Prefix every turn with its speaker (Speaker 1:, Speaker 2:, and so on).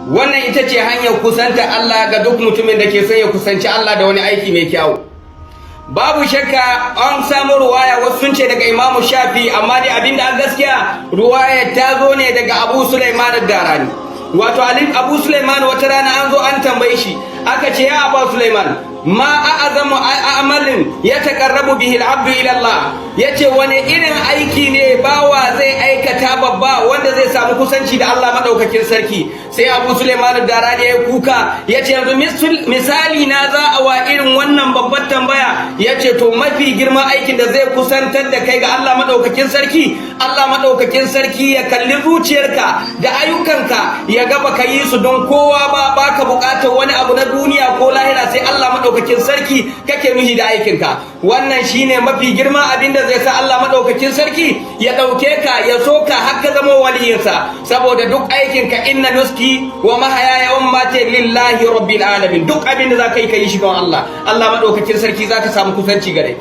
Speaker 1: Wannan ita ce hanyar kusanta Allah ga duk mutumin da ke son ya kusanci Allah da wani aiki mai kyau. Babu shakka an samu ruwaya, wasu sun ce daga Imamu Shafi, amma dai abinda an gaskiya, ruwaya ta zo ne daga Abu Sulaiman Darani. Wato Abu Sulaiman, wata rana an zo an tambaye shi, aka ce: "Ya Abu Sulaiman, ما أعظم عمل يتقرب به العبد إلى الله?" Yace: "Wani irin aiki ne bawa zai aikata babba wanda zai samu kusanci da Allah Madaukakin Sarki?" Sai Abu Sulaiman Darani ya kuka, yace: "Yanzu misali na za a wa irin wannan babbar tambaya?" Yace: "To, mafi girman aikin da zai kusantar da kai ga Allah Madaukakin Sarki, Allah Madaukakin Sarki ya kalli zuciyarka da ayyukanka, ya ga baka yi su don kowa ba, baka bukatar wani abu na duniya ko lahira, sai Allah Madaukakin Sarki kake nuhi da aikinka. Wannan shine mafi girma abinda zai sa Allah Madaukakin Sarki ya dauke ka, ya so ka har ka zama waliyinsa." Saboda duk aikinka, إن نسكي ومحياي ومماتي لله رب العالمين. Duk abinda zaka yi, ka yi shi don Allah. Allah Madaukakin Sarki zaka samu kusanci gare.